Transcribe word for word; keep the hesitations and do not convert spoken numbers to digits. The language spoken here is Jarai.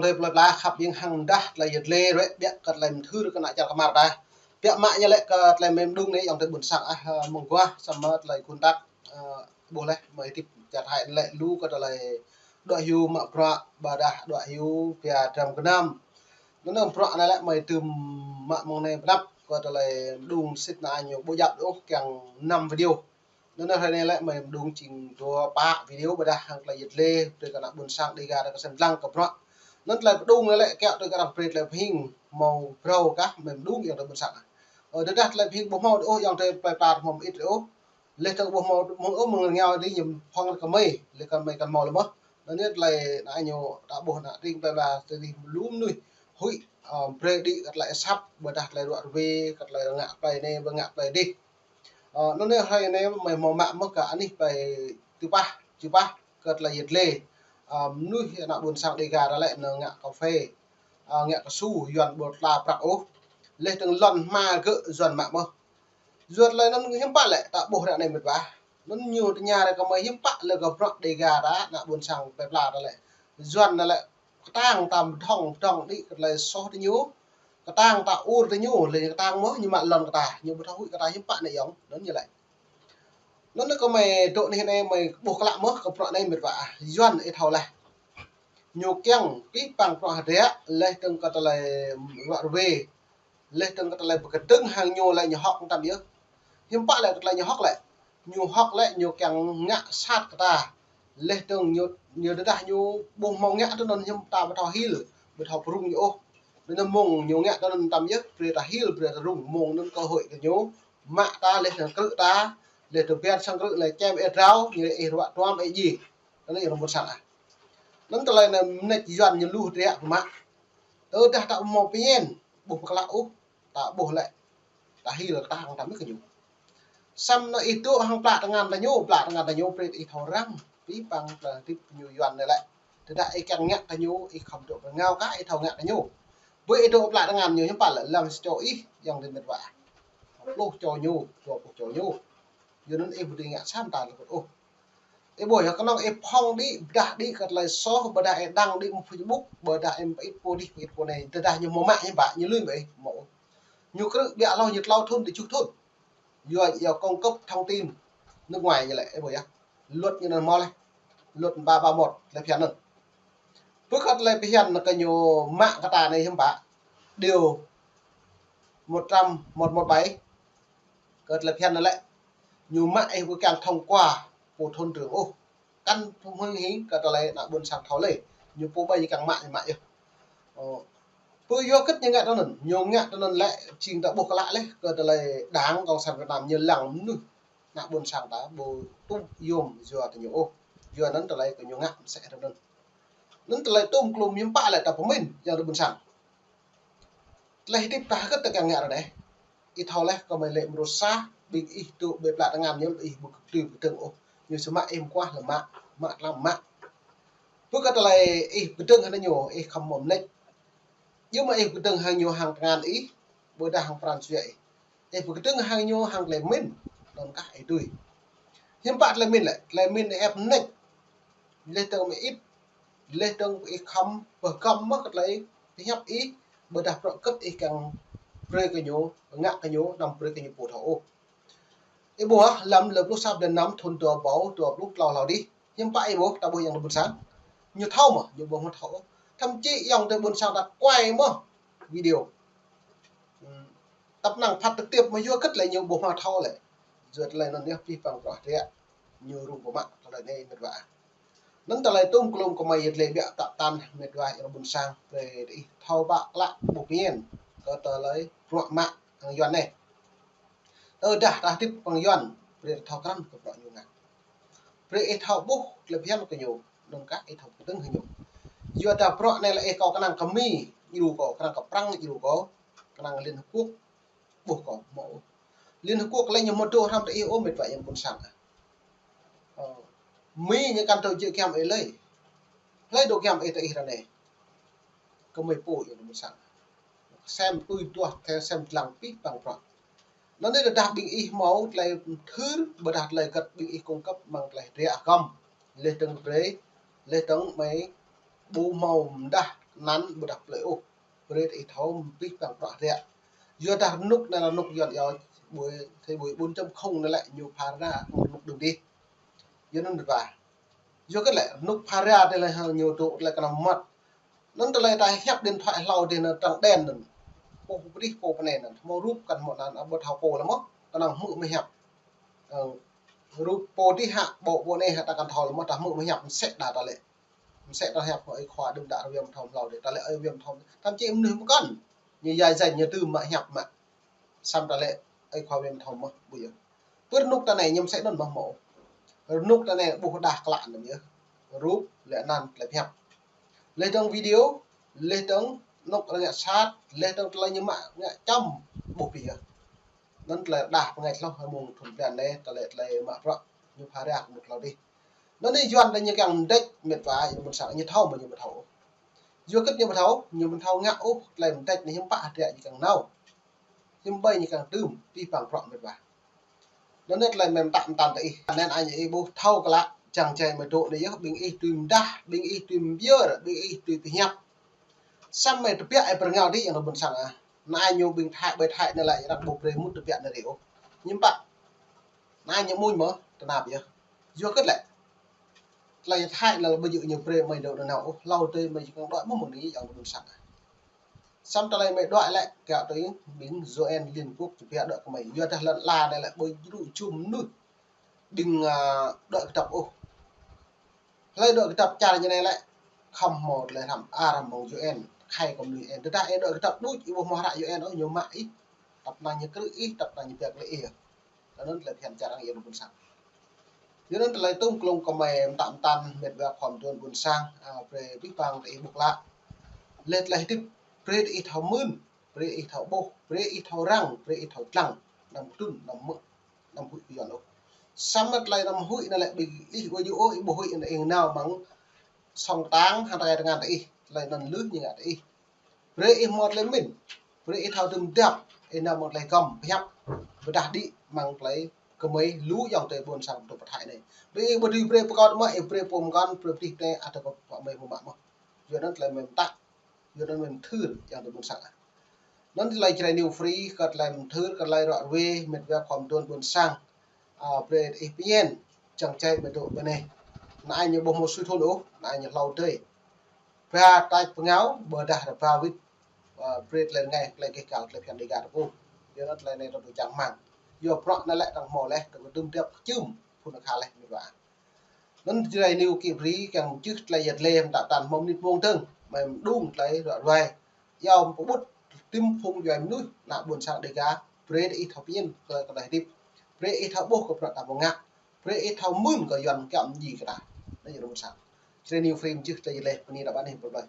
Tơlơi plơi pla khăp ƀing hăng dah tơlơi yet lê rĕ biă kơ tơlơi mthưr kơ ană čar kơmar ta. Biă mă ñu lĕ kơ tơlơi mem đung anai ayŏng adơi ƀuôn sang ah, mơguah samơ̆ tơlơi gun tăk, ƀuh leh mơi tip čar Thái lĕ lu kơ tơlơi đuaĭ hyu mă bruă ƀôdah đuaĭ hyu pia dram gơnam. Anŭn bruă anai lĕ mơi tơm mă mơ̆ng anai pơnăp kơ tơlơi đung sĭt anai ñu ƀu djăp ôh kiăng năm video. Anŭn hrơi anai lĕ mơi đung jing dua pă video ƀôdah hăng tơlơi yet lê brơi kơ ană ƀuôn sang Dega ta kơsem lăng kơ bruă. Anŭn tơlơi pơđung anai lĕ kiăng tui kơ arăng brơi tơlơi pơhing hmâo phrâo kah mơi đung ayŏng adơi ƀuôn sang. Ơ, tơdah tơlơi pơhing ƀu hmâo ôh ayŏng adơi plơi pla hmâo mơit ôh. Leh tơ̆ng ƀu hmâo, hmâo ôh mơ̆ng rơngiao dih ñu phŏng kơ mơi, leh kơ mơi kăn hmâo lơi mơh. Anŭn yơh tơlơi anai ñu ta ƀuh ană tring plơi pla tơdih lu mơnuih huĭ, brơi đĭ kơ tơlơi asăp, ƀôdah tơlơi ruă rơwe, kơ tơlơi ngă plơi anai, ƀu ngă plơi dih. Anŭn yơh hrơi anai mơi hmâo mă mơh kơ anih plơi Tơpah, Tơpah kơ tơlơi yet lê. Mơnuih ană ƀuôn sang Dega ta lĕ ñu ngă kơphê, ngă kơsu, Yuan ƀu tla prăk ôh. Leh tơ̆ng lŏn hma gơ̆ Yuan mă mơh. Yua tơlơi anŭn hiư̆m pă lĕ ta ƀuh ră anai mĕt wa. Anŭn ñu tơña ră kơ mơi hiư̆m pă lĕ kơ bruă Dega ta, ană ƀuôn sang plơi pla ta lĕ. Yuan anai lĕ kơtang ta pơdŏng, pơdŏng đĭ kơ tơlơi soh tơ ñu. Kơtang ta ur tơ ñu, leh kơtang mơh ñu mă lŏn kơ ta, ñu ƀu thâo huĭ kơ ta hiư̆m pă anai ayŏng, anŭn ñu lĕ. Anŭn kơ mơi dŏ anih anai mơi ƀuh klă mơh kơ bruă anai mĕt wa. Yuan ih thâo leh. Ñu kiăng pih păng bruă hơdră, leh tơ̆ng kơ tơlơi ruă rơwe. Leh tơ̆ng kơ tơlơi pơkơdơ̆ng hăng ñu lĕ ñu hŏk tăm yơh. Hiư̆m pă lĕ kơ tơlơi ñu hŏk lĕ. Ñu hŏk lĕ ñu kiăng ngă sat kơ ta. Leh tơ̆ng ñu, ñu tơdah ñu ƀu hmâo ngă tui anŭn hiư̆m ta ƀu thâo hil, ƀu thâo pơrŭng ñu ôh. Anŭn mơ̆ng ñu ngă tui anŭn tăm yơh, brơi ta hil, brơi ta rŭng, mơ̆ng anŭn cơ hội kơ ñu mă ta, leh tơ̆ng krư̆ ta, leh tơ̆ng biă sang krư̆ lĕ čem ih drao, ñu ih ruă tuam ih ji. Anŭn ih rơmut sang ah. Anŭn tơlơi anai mơneč Yuan ñu lu hơdră pơmă. Tơdah ta ƀu hmâo pơñen, ƀu pơklă ôh, ta ƀuh lĕ ta hil kơtang tăm kơ ñu. Samơ̆ ih dŏ hăng plă tơngan ta ñu, plă tơngan ta ñu brơi ih thâo răng, pih păng tơlơi hơdip ñu Yuan anai lĕ. Tơdah ih kiăng ngă kơ ñu, ih khŏm dŏ pơ rơngiao kah ih thâo ngă kơ ñu. Ƀơi ih dŏ plă tơngan ñu hiư̆m pă lĕ lăng sa čô ih ayŏng adơi mĕt wa. Pluh čô ñu, dua pluh čô ñu. Yua anŭn ih ƀu dưi ngă sa mơta lơkŭt ôh. Ih ƀuh yơh kơnơ̆ng ih phŏng đĭ, pơdah đĭ kơ tơlơi soh, ƀôdah ih đăng đĭ mơ̆ng Facebook, ƀôdah ih pơit pô dih, pơit pô anai. Tơdah ñu hmâo mă ñu ƀă, ñu lui mă ih, hmâo. Ñu krư̆ biă hlâo ñu tlâo thŭn, tơjuh thŭn. Yua, yua cung cấp thông tin nước ngoài ñu lĕ, ih ƀuh yơh. Luật ñu anŭn hmâo leh. Luật ba ba một, tơlơi phiăn anŭn. Pơ kơ tơlơi phiăn kơ ñu mă kơ ta anai hiư̆m pă. Điều một trăm, một một bảy. Kơ tơlơi phiăn anŭn lĕ. Ñu mă ih ƀu kiăng thông qua pô thôn trưởng ôh. Kăn phung hưng hing kơ tơlơi ană ƀuôn sang thâo lĕ. Ñu pô ƀai ñu kiăng mă ñu mă yơh. Ơ. Pơ yua hơget ñu ngă tui anŭn. Ñu ngă tui anŭn lĕ jing ta ƀuh klă leh kơ tơlơi Đảng Cộng sản Việt Nam ñu lăng mơnuih ană ƀuôn sang ta ƀu tŭ yôm yua tơ ñu ôh. Yua anŭn tơlơi kơ ñu ngă mơsĕ tui anŭn. Anŭn tơlơi tôm klôm hiư̆m pă lĕ ta pơmĭn ayŏng adơi ƀuôn sang. Tơlơi hơdip ta hơget ta kiăng ngă ră anai. Ih thâo leh kơ mơi lĕ mơ̆ng rơsah, ƀing ih dŏ ƀơi plă tơngan ñu ih ƀu kơ tui pơkơdơ̆ng ôh. Ñu sơmă ih mơguah lĕ mă, mă tlam mă. Pơ kơ tơlơi ih pơkơdơ̆ng hăng ñu, ih khŏm hmâo mơneč. Yua mơ̆ ih pơkơdơ̆ng hăng ñu hăng tơngan ih, ƀôdah hăng pran jua ih. Ih pơkơdơ̆ng hăng ñu hăng tơlơi mĭn, anŭn kah ih dưi. Hiư̆m pă tơlơi mĭn lĕ, tơlơi mĭn ih ĕp mơneč. Leh tơ̆ng mơit, leh tơ̆ng ih khŏm pơgăm mơ̆ kơ tơlơi pơhiăp ih, ƀôdah bruă hơget ih kiăng brơi kơ ñu, ngă kơ ñu, anăm brơi kơ ñu pô thâo ôh. Ih ƀuh, lăm lơ pluh sa blan năm thŭn dua rơbâo dua pluh klâo hlâo dih. Hiư̆m pă ih ƀuh, ta ƀuh ayŏng adơi ƀuôn sang. Ñu thâo mơ̆, ñu ƀu hmâo thâo ôh. Thậm chí ayŏng adơi ƀuôn sang ta quay mơ̆ video. Ưm, tăp năng phát trực tiếp mơ̆ yua hơget lĕ ñu ƀu hmâo thâo lĕ. Yua tơlơi anŭn yơh pih păng bruă hơdră. Ñu rŭng pơmă tơlơi anai mĕt wa. Anŭn tơlơi tôm klôm kơ mơi yet lĕ biă tăp tăn mĕt wa ayŏng adơi ƀuôn sang. Brơi ih thâo ƀă klă ƀu pơñen kơ tơlơi bruă mă hăng Yuan anai. Tơdah ta hơdip pơ Yuan, brơi ta thâo krăn kơ bruă ñu ngă. Brơi ih thâo ƀuh tơlơi phiăn kơ ñu, anŭn kah ih thâo pơkơdơ̆ng hăng ñu. Yua dah bruă anai lĕ ih kâo kơnang kơ Mi, djru kâo, kơnang kơ Prăng, djru kâo, kơnang Liên Hợp Quốc, ƀuh kâo, hmâo. Liên Hợp Quốc lĕ ñu hmâo dŏ hrăm tơ ih ôh mĕt wa ayŏng ƀuôn sang ah. Ơ, Mi ñu kăn dŏ jĕ giăm ih lơi. Hlơi dŏ giăm ih tơ ih ră anai. Kơ mơi pô ayŏng adơi ƀuôn sang. Sem tui duah, sem lăng pih păng bruă. Anŭn anai tơdah ƀing ih hmâo tơlơi mthưr, ƀôdah tơlơi hơget ƀing ih cung cấp mơ̆ng tơlơi hơdră hơgăm. Leh tơ̆ng brơi, leh tơ̆ng mơi ƀu hmâo mơdah anăn ƀôdah plơi ôh. Brơi ih thâo pih păng prăk rĕ. Yua dah rơnŭk anai rơnŭk Yuan yơh, ƀuh, thâo ƀuh bốn chấm không anai lĕ ñu phara rơnŭk đưm dih. Yua anŭn mĕt wa. Yua kơ lĕ rơnŭk phara dih lĕ hăng ñu tŭ lĕ kơnăm mơmŏt. Anŭn tơlơi ta hiăp điện thoại hlâo dih anŭn trắng đen anŭn. Pô pơdih pô pơnai anŭn. Hmâo rup kăn hmâo anŭn, ƀu thâo pô lĕ mơ̆. Kơnơ̆ng hmư̆ mơ̆ hiăp. Ơ, rup pô dih hă, ƀô̆ pô anai hă ta kăn thâo lĕ mơ̆, ta hmư̆ mơ̆ hiăp, mơsĕ đa ta lĕ. Mơsĕ ta hiăp hmâo ih khua đưm đă Viêm Thom hlâo dih. Ta lĕ ơi Viêm Thom. Thậm chí mơnuih mơkăn. Ñu yai danh ñu tŭ mă hiăp mă. Samơ̆ ta lĕ ơi khua Viêm Thom mơ̆, ƀu yơh. Pơ rơnŭk ta anai ñu mơsĕ anŭn mơ̆ hmâo. Rơnŭk ta anai ƀuh đah klă anŭn yơh. Rup lĕ anăn tơlơi hiăp. Leh dơ̆ng video, leh dơ̆ng rơnŭk arăng ngă sat, leh dơ̆ng tơlơi ñu mă ngă čăm ƀuh pih yơh. Anŭn tơlơi đah pơngač hloh hăng mơ̆ng thŭn blan anai, tơlơi, tơlơi mă prăk ñu phara kơ mŭt hlâo dih. Anŭn anai Yuan anai ñu kiăng mơdĕč mĕt wa, ñu ƀuôn sang ñu thâo mơ̆ ñu ƀu thâo. Yua kơ ñu ƀu thâo, ñu ƀu thâo ngă ôh, tơlơi mơdĕč anai hiư̆m pă hơdră ñu kiăng nao. Hiư̆m ƀai ñu kiăng tŭm, pih păng prăk mĕt wa. Anŭn anai tơlơi mĕm tăk mơtăn tơ ih. Anŭn ai ñu ih ƀuh thâo kơ lă, čang čai mơ̆ dŏ anai yơh, ƀing ih tui mơdah, ƀing ih tui mơyơr, ƀing ih tui pơhiăp. Samơ̆ tơbiă ih pơrơngao dih yang ƀuôn sang ah. Anŭn ai ñu ƀing Thái, ƀai Thái anai lĕ arăng ƀu brơi mŭt tơbiă anai rĭ ôh. Hiư̆m pă. Anŭn ai ñu mŭñ mơ̆, tơnap yơh. Yua kơ lĕ. Tơlơi Thái anai lĕ ƀu djơ̆ ñu brơi mơi dŏ nanao ôh, hlâo dơi mơi kiăng đuaĭ mơ̆ mơ̆ng anai yang ƀuôn sang ah. Samơ̆ tơlơi mơi đuaĭ lĕ, kiăng tui ƀing U N Liên Quốc tơbiă đuaĭ kơ mơi. Yua dah lŏn ala anai lĕ ƀu djơ̆ čum mơnuih. Ƀing, a, đuaĭ kơdŏp ôh. Hlơi đuaĭ kơdŏp čar ñu anai lĕ, khŏm hmâo tơlơi hrăm, a, hrăm mơ̆ng U N, khai kơ mơnuih U N. Tơdah ih đuaĭ kơdŏp đôč, ih ƀu hmâo hră U N ôh, ñu mă ih. Tăp năng ñu krư̆ ih, tăp năng ñu biă lĕ ih. Anŭn tơlơi phiăn čar arăng yang ƀuôn sang. Yua anŭn tơlơi tŭm klông kơ mơi mơtăk mơtăn mĕt wa khua mơduôn ƀuôn sang, a, brơi pih păng tơ ih ƀuh klă. Leh tơlơi hơdip, brơi ih thâo mưn, brơi ih thâo ƀuh, brơi ih thâo răng, brơi ih thâo tlăng, anăm kơtrŭn, anăm hmư̆, anăm huĭ kơ Yuan ôh. Samơ̆ tơlơi anăm huĭ anai lĕ ƀing ih ƀu djơ̆ ôh, ih ƀu huĭ anai ih nao mơ̆ng sŏng tang hăng tơkai tơngan tơ ih, tơlơi anŭn lưh ñu ngă tơ ih. Brơi ih hmâo tơlơi mĭn, brơi ih thâo tŭm dăp, ih nao mơ̆ng tơlơi gơ̆m pơhiăp, pơdah đĭ mơ̆ng tơlơi kơ mơi lu yang tơ ƀuôn sang tŭ pơthai anai. Brơi ih ƀu dưi brơi pơkŏn mơ̆, ih brơi pô mơkŏn, brơi pơdih anai, ăt tơ pơmơi mơ̆ mă mơ̆. Yua anŭn tơlơi mơi mơtăk, yua anŭn mơi mơthưr yang tơ ƀuôn sang ah. Anŭn tơlơi Jrai New Free, kơ tơlơi mơthưr, kơ tơlơi ră ruai, mĕt wa khua mơduôn ƀuôn sang. A, brơi ih pơñen, čang čai mơi dŏ ƀơi anai. Anŭn ai ñu ƀu hmâo sui thŭn ôh, anŭn ai ñu hlâo dơi. Ba tač pơngao, ƀôdah rơba wĭt, a, brơi tơlơi rơngai, tơlơi gêh gal, tơlơi phiăn Dega tơpŭ. Yua anŭn tơlơi anai tơlơi čang rơmang. Yua prăk anai lĕ arăng hmâo leh, tơlơi tŭm dăp kơčưm, phŭn akha leh, mĕt wa. Anŭn Jrai New Kipri kiăng mơčih tơlơi yăt lĕ mơtăk mơtăn hmâo mơnit mông dơ̆ng. Mơi mơđung tơlơi ră ruai. Yua pơƀut tĭm phung djuai mơnuih, ană ƀuôn sang Dega, brơi ih thâo pơñen kơ, kơ tơlơi hơdip. Brơi ih thâo ƀuh kơ prăk ta ƀu ngă. Brơi ih thâo mưn kơ Yuan kiăng mơñi kơ ta. Anai yơh ƀuôn sang. Jrai New Free mơčih tơlơi yăt lĕ, bơni ră ruai anai, bye bye.